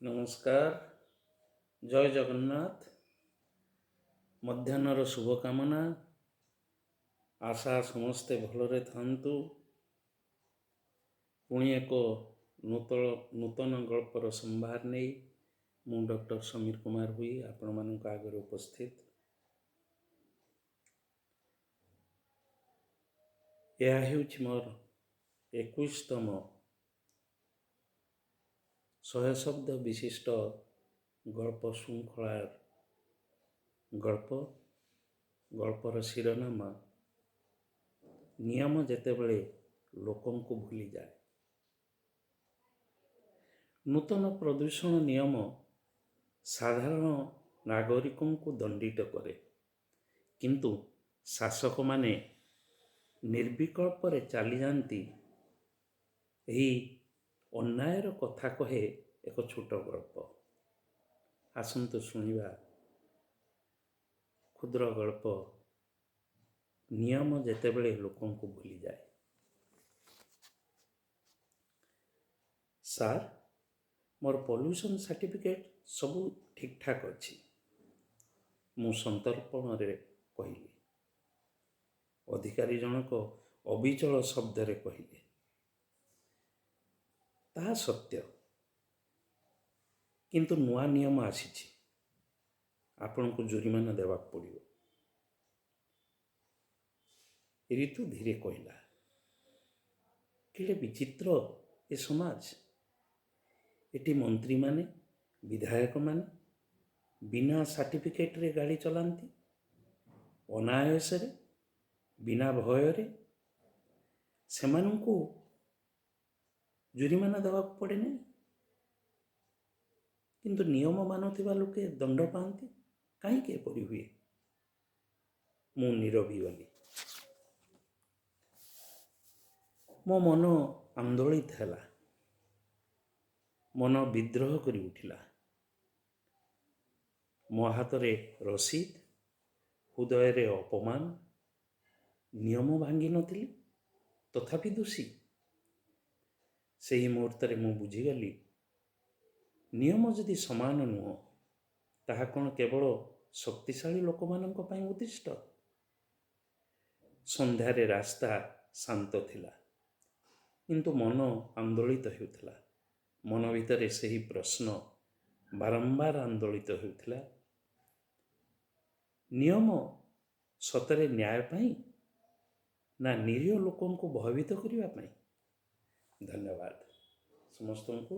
ନମସ୍କାର, ଜୟ ଜଗନ୍ନାଥ। ମଧ୍ୟାହ୍ନର ଶୁଭକାମନା। ଆଶା ସମସ୍ତେ ଭଲରେ ଥାନ୍ତୁ। ପୁଣି ଏକ ନୂତନ ଗଳ୍ପର ସମ୍ଭାର ନେଇ ମୁଁ ଡକ୍ଟର ସମୀର କୁମାର ହୋଇ ଆପଣମାନଙ୍କ ଆଗରେ ଉପସ୍ଥିତ। ଏହା ହେଉଛି ମୋର 21ତମ 100 ଶବ୍ଦ ବିଶିଷ୍ଟ ଗଳ୍ପ ଶୃଙ୍ଖଳାର ଗଳ୍ପ। ଗଳ୍ପର ଶିରୋନାମା, ନିୟମ ଯେତେବେଳେ ଲୋକଙ୍କୁ ଭୁଲିଯାଏ। ନୂତନ ପ୍ରଦୂଷଣ ନିୟମ ସାଧାରଣ ନାଗରିକଙ୍କୁ ଦଣ୍ଡିତ କରେ, କିନ୍ତୁ ଶାସକମାନେ ନିର୍ବିକଳ୍ପରେ ଚାଲିଯାଆନ୍ତି। ଏହି ଅନ୍ୟାୟର କଥା କହେ ଏକ ଛୋଟ ଗଳ୍ପ। ଆସନ୍ତୁ ଶୁଣିବା କ୍ଷୁଦ୍ର ଗଳ୍ପ, ନିୟମ ଯେତେବେଳେ ଲୋକଙ୍କୁ ଭୁଲିଯାଏ। ସାର୍, ମୋର ପଲ୍ୟୁସନ୍ ସାର୍ଟିଫିକେଟ୍ ସବୁ ଠିକ୍ଠାକ୍ ଅଛି, ମୁଁ ସନ୍ତର୍ପଣରେ କହିଲି। ଅଧିକାରୀ ଜଣକ ଅବିଚଳ ଶବ୍ଦରେ କହିଲେ, ତାହା ସତ୍ୟ, କିନ୍ତୁ ନୂଆ ନିୟମ ଆସିଛି, ଆପଣଙ୍କୁ ଜୋରିମାନା ଦେବାକୁ ପଡ଼ିବ। ରିତୁ ଧୀରେ କହିଲା, କେଡ଼େ ବିଚିତ୍ର ଏ ସମାଜ! ଏଠି ମନ୍ତ୍ରୀମାନେ, ବିଧାୟକମାନେ ବିନା ସାର୍ଟିଫିକେଟରେ ଗାଡ଼ି ଚଲାନ୍ତି, ଅନାୟାସରେ, ବିନା ଭୟରେ। ସେମାନଙ୍କୁ ଜୋରିମାନା ଦେବାକୁ ପଡ଼େ ନାହିଁ, କିନ୍ତୁ ନିୟମ ମାନୁଥିବା ଲୋକେ ଦଣ୍ଡ ପାଆନ୍ତି। କାହିଁକି ଏପରି ହୁଏ? ମୁଁ ନିରବି ଗଲି। ମୋ ମନ ଆନ୍ଦୋଳିତ ହେଲା, ମନ ବିଦ୍ରୋହ କରି ଉଠିଲା। ମୋ ହାତରେ ରସିଦ, ହୃଦୟରେ ଅପମାନ। ନିୟମ ଭାଙ୍ଗି ନଥିଲି, ତଥାପି ଦୋଷୀ। ସେହି ମୁହୂର୍ତ୍ତରେ ମୁଁ ବୁଝିଗଲି, ନିୟମ ଯଦି ସମାନ ନୁହଁ, ତାହା କ'ଣ କେବଳ ଶକ୍ତିଶାଳୀ ଲୋକମାନଙ୍କ ପାଇଁ ଉଦ୍ଦିଷ୍ଟ? ସନ୍ଧ୍ୟାରେ ରାସ୍ତା ଶାନ୍ତ ଥିଲା, କିନ୍ତୁ ମନ ଆନ୍ଦୋଳିତ ହେଉଥିଲା। ମନ ଭିତରେ ସେହି ପ୍ରଶ୍ନ ବାରମ୍ବାର ଆନ୍ଦୋଳିତ ହେଉଥିଲା, ନିୟମ ସତରେ ନ୍ୟାୟ ପାଇଁ ନା ନିରୀହ ଲୋକଙ୍କୁ ଭୟଭୀତ କରିବା ପାଇଁ? ଧନ୍ୟବାଦ ସମସ୍ତଙ୍କୁ।